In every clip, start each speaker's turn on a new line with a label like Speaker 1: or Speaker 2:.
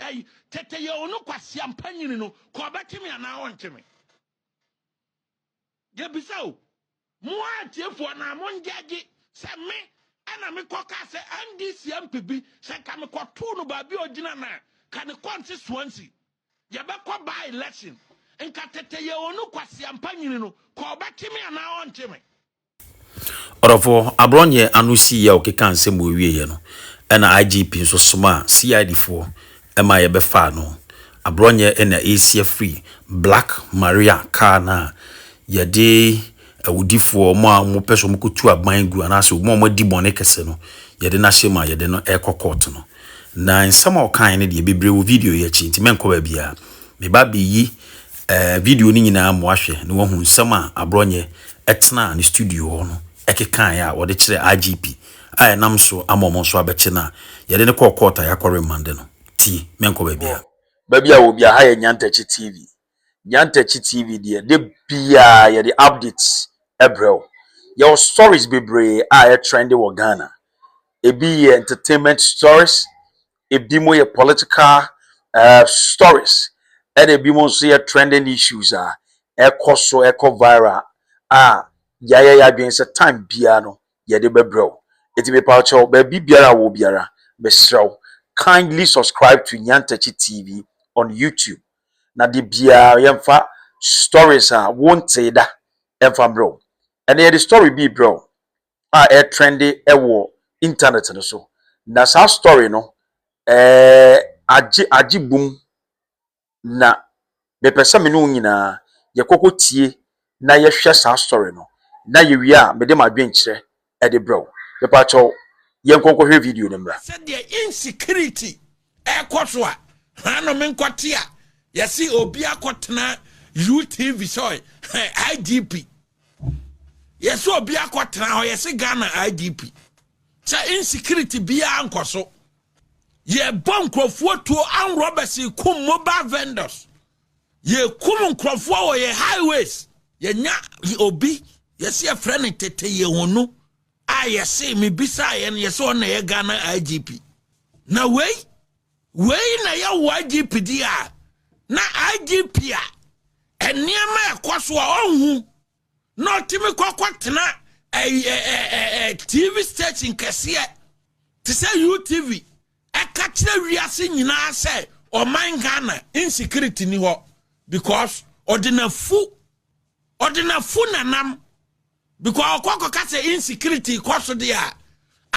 Speaker 1: Ai tete yɛ ɔno kwasiampa nyini no kɔ ɔbɛkye me anaa ɔnkye me? Yɛbisa o, mo a atiefoɔ na mo ngyɛgye sɛ me ɛna mekɔ ka sɛ NDC MP bi sɛ nka mekɔtoo no baabi a ɔgyina no a ka ne kɔnse Swansea yɛbɛkɔ by election, nka tete yɛ ɔno kwasiampa nyini no kɔ ɔbɛkye me anaa ɔnkye me?
Speaker 2: Ɔdɔfoɔ, Aborɔnyɛ ano siiɛ a ɔkeka nsɛm wɔ wieɛ no, ɛna IGP nso somaa CID foɔ ma yɛbɛfaa no. Aborɔnyɛ na ɛresi afiri Black Maria kaa no a yɛde awudifoɔ, wɔn a wɔpɛ sɛ wɔkɔtu aban gu anaasɛ wɔn a wɔadi bɔne kɛse no, yɛde no ahyɛ mu a yɛde no rekɔ court no. Na nsɛm a ɔkaeɛ no deɛ bebree wɔ video yi akyi, nti mɛnkɔ baabiara. Meba abɛyi eh, video no nyinaa ma wahwɛ na wahu nsɛm a Aborɔnyɛ tenaa ne studio hɔ no ɛkekaeɛ a wɔde kyerɛɛ IGP a ɛnam so ama wɔn nso abɛkye no a yɛde no kɔɔ court a yɛakɔ remande no. Tie, mɛnkɔ baabiara.
Speaker 3: Baabi a wɔ biara, ha yɛ Nyantakyi TV. Nyantakyi TV deɛ, da biara yɛde updates brɛ wo. Yɛwɔ stories bebree a ɛtrende wɔ Ghana. Ebi yɛ entertainment stories, ebi mo yɛ political stories, ɛna ebi mo nso yɛ trending issues a ɛkɔ so, ɛkɔ viral a yɛayɛ yɛ adwene sɛ time biara no yɛde bɛbrɛ wo. Eti mepa kyɛw, baabi biara a wɔ biara, mesrɛ wo, kindly subscribe to Nyantakyi TV on YouTube na de biara yɛmfa stories a wontee da ɛmfa mbrɛ wo. Ɛna yɛde story bi brɛ wo a ɛtrende ɛwɔ internet no so, na saa story no agye bum, na mepɛ sɛ me ne wo nyinaa yɛkɔkɔ tie na yɛhwɛ saa story no, na yɛwie a mede m'adwenkyerɛ ɛde brɛ wo. Mepa kyɛw, yɛnkɔnkɔhwɛ video no mmra.
Speaker 1: Sɛdeɛ insecurity ɛkɔ so a hanom nkɔte a yɛse obi akɔtena UTV sɛ IGP, yɛsɛ obi akɔtena hɔ, yɛse Ghana IGP sɛ insecurity biara nkɔ so. Yɛbɔ nkurɔfoɔ tuo, armed robbers kum mobile vendors, yɛkum nkurɔfoɔ wɔ yɛ highways. Yɛnya obi yɛsɛ yɛfrɛ no Tete Yɛhonu a yɛse mebisa yɛ no, yɛsɛ ɔna yɛ Ghana IGP. Na wei na yɛwɔ IGP di a na IGP a nneɛma ɛkɔ so a ɔnhu na ɔtumi kɔkɔ tena TV station kɛseɛ te sɛ UTV ɛka kyerɛ wiase nyinaa sɛ ɔman Ghana insecurity ni hɔ, because ɔde n'afu, ɔde n'afu nanam, because ɔkɔ kɔka sɛ insecurity kɔ so deɛ a,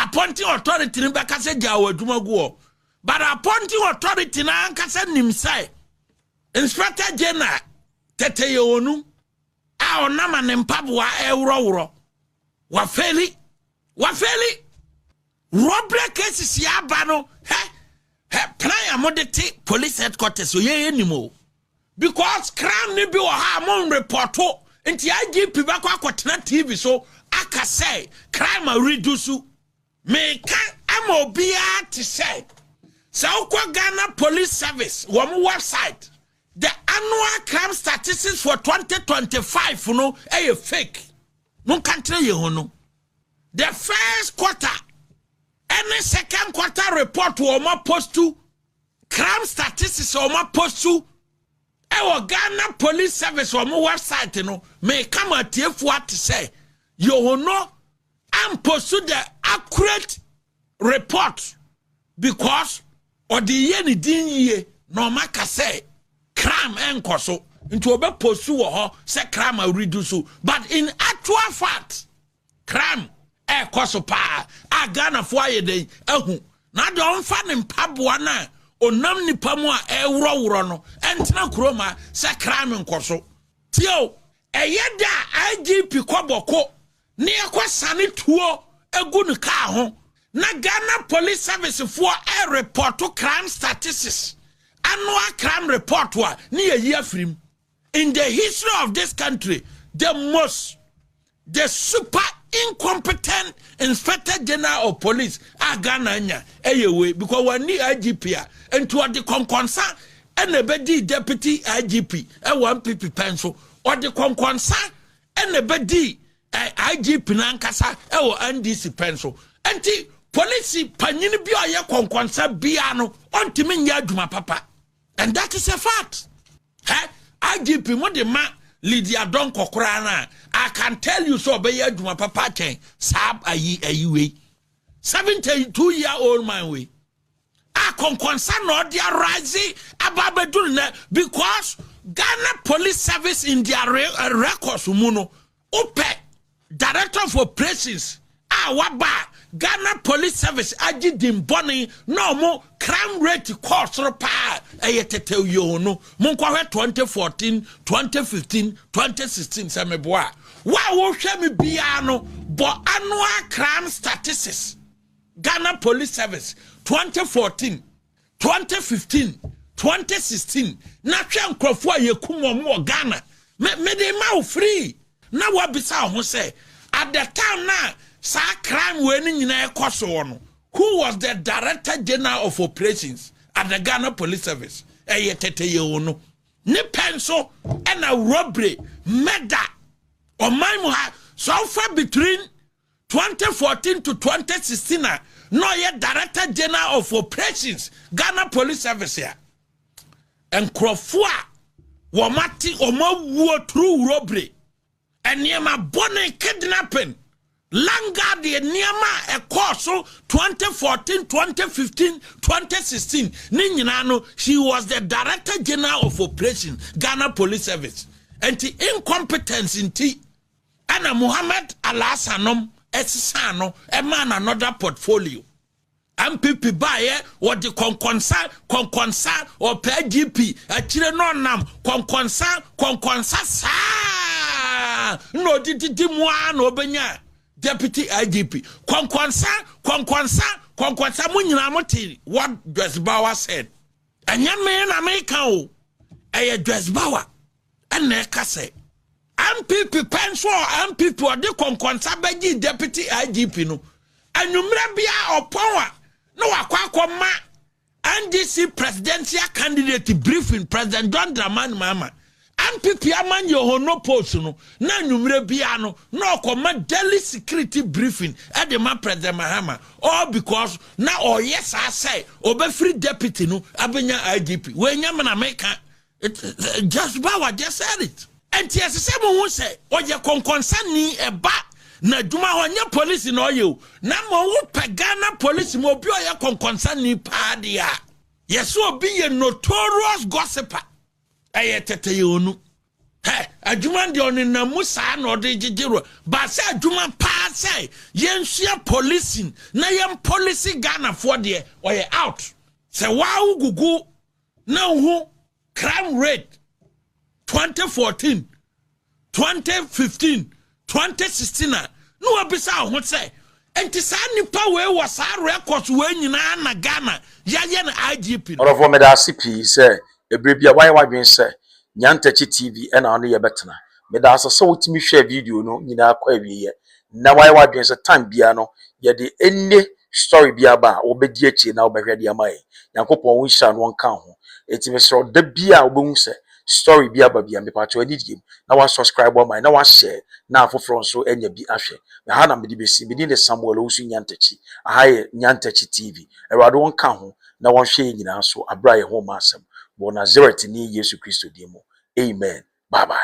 Speaker 1: appointing authority no bɛka sɛ gya wɔ adwuma gu hɔ. But appointing authority no ankasa nim sɛ Inspector General Tete Yɛwɔnu a ɔnam a ne mpaboa ɛworɔworɔ wafail, wafail. Robbery cases yɛ aba no hɛ hɛ plan a mode te police headquarters oyɛ yɛ nim o, because crime ni bi wɔ ha a mo report, nti IGP bɛkɔ akɔtena TV so aka sɛ crime a reduce. Meka ama obiara te sɛ wokɔ Ghana Police Service wɔn website, the annual crime statistics for 2025 no ɛyɛ fake. Monka nkyerɛ yɛn ho no, the first quarter ɛne second quarter report wɔn apost, crime statistics wɔn apost ɛwɔ Ghana Police Service wɔn website no, meka ma atiefoɔ ate sɛ Yohono ampost the accurate report because ɔde yɛ ne din yie na ɔma ka sɛ crime ɛnkɔ so, nti ɔbɛpost wɔ hɔ sɛ crime a reduce, but in actual fact crime ɛɛkɔ so paa a Ghanafoɔ ayɛ den ahu. Na deɛ ɔmfa ne mpaboa no a ɔnam nipa mu a ɛworɔworɔ no ɛntena kurom a sɛ crime nkɔ so. Tie o, ɛyɛ da a IGP kɔbɔko ne ɛkɔ sane tuo egu ne kaa ho na Ghana Police Service foɔ ɛreport crime statistics, annual crime report a ne yɛyi afirim. In the history of this country, the most, the super incompetent Inspector General of Police a Ghana anya ɛyɛ wei, because wɔn IGP a nti ɔde kɔnkɔnsa ɛna ɛbɛdi deputy IGP ɛwɔ NPP pɛn so, ɔde kɔnkɔnsa ɛna ɛbɛdi IGP n'ankasa ɛwɔ NDC pɛn so, nti Polisi panyin bi a ɔyɛ kɔnkɔnsa bia no, ɔntumi nyɛ adwuma papa, and that is a fact. Ɛ IGP mo de ma Lydia Donkor koraa no a, I can tell you sɛ ɔbɛyɛ adwuma papa kyɛn saa ayi wei, 72-year old man wei a kɔnkɔnsa na ɔde arise aba abɛduru nɛ, because Ghana Police Service in their records mu no, wopɛ director of operations a waba a Ghana Police Service agye din bɔne na ɔmo crime rate kɔɔ soro paa, ɛyɛ Tetteh Yohuno. Monkɔhwɛ 2014, 2015, 2016. Sɛ meboa a, wo a wohwɛ me biara no, bɔ annual crime statistics, Ghana Police Service, 2014, 2015, 2016, na hwɛ nkurɔfoɔ a yɛkum wɔn wɔ Ghana. Mede ma wo free na wabisa wo ho sɛ, at the time na saa crime wei no nyinaa ɛkɔ soɔ no, who was the Director General of Operations at the Ghana Police Service? Ɛyɛ Tetteh Yohuno. Ne pɛ nso ɛna robbery, murder, ɔman mu ha. Sɛ ɔfa between 2014 to 2016 a na ɔyɛ Director General of Operations, Ghana Police Service a, nkurɔfoɔ a wɔn ate wɔn awuo through robbery, nneɛma bɔne, kidnapping, landguard, nneɛma a ɛkɔɔ so 2014, 2015, 2016 ne nyinaa no, she was the Director General of Operations, Ghana Police Service. Nti incompetence nti ɛna Muhammed Alhassan nom ɛsesa no ɛmaa no another portfolio. NPP baayɛ, wɔde kɔnkɔnsa kɔnkɔnsa ɔpɛ GP akyire no, ɔnam kɔnkɔnsa kɔnkɔnsa saa na ɔde didi mu ara na ɔbɛnya deputy IGP. Kɔnkɔnsa kɔnkɔnsa kɔnkɔnsa. Mo nyinaa mo te what Joyce Bawa said. Ɛnyɛ me na meka o, ɛyɛ Joyce Bawa ɛna ɛka sɛ NPP pɛ nso a NPP ɔde kɔnkɔnsa bɛgye deputy IGP no, anwummerɛ bia ɔpɔn a na wakɔ akɔma NDC presidential candidate briefing, President John Dramani Mahama. NPP ama Yohuno post no, na anwummerɛ bia no na ɔkɔma daily security briefing ɛde ma President Mahama, all because na ɔyɛ saa sɛ ɔbɛfiri deputy no abɛnya IGP. Wɔanya me na meka. Just Bawa just said it. Nti ɛsɛ sɛ mo ho sɛ ɔyɛ kɔnkɔnsani. Ɛba na adwuma hɔ nyɛ polisi na ɔyɛ o, na ma wopɛ Ghana Police ma obi ɔyɛ kɔnkɔnsani paa deɛ a, yɛsɛ obi yɛ notorious gossiper, ɛyɛ Tetteh Yohuno. Hɛ, adwuma deɛ ɔnenam mu saa na ɔde gyegye ro baasa. Adwuma paa sɛ yɛnsua policing na yɛn police Ghanafoɔ deɛ, ɔyɛ out. Sɛ waa gugu na hu crime rate 2014, 2015, 2016 a, na wabisa wo ho sɛ, nti saa nipa wei wɔ saa records wei nyinaa na Ghana yɛayɛ no IGP no?
Speaker 3: Ɔdɔfoɔ, meda ase pii sɛ ebere bi a wayɛ w'adwene sɛ Nyantakyi TV ɛna ɔno yɛ bɛtena. Meda ase sɛ wotumi hwɛ video no nyinaa kɔ awieɛ na wayɛ w'adwene sɛ time biara no yɛde ɛnne story bi aba a wobɛdi akyire na wobɛhwɛ de ama yɛn. Nyankopɔn wo nhyira no wɔnka ho. Eti mesrɛ, da bi a wobɛhu sɛ story bi aba bia, mepatwɛ ani die mu na wasubscribe ama yɛn na wahyɛ na afoforɔ nso anya bi ahwɛ. Na ha na mede bɛsi. Mede ne Samuel Owusu Nyantakyi. Aha yɛ Nyantakyi TV. Awurade wɔnka ho na wɔnhwɛ yɛn nyinaa so aberɛ a yɛn ho ma asɛm wɔ Nasaretni Yesu Kristo din mu, amen. Bye bye.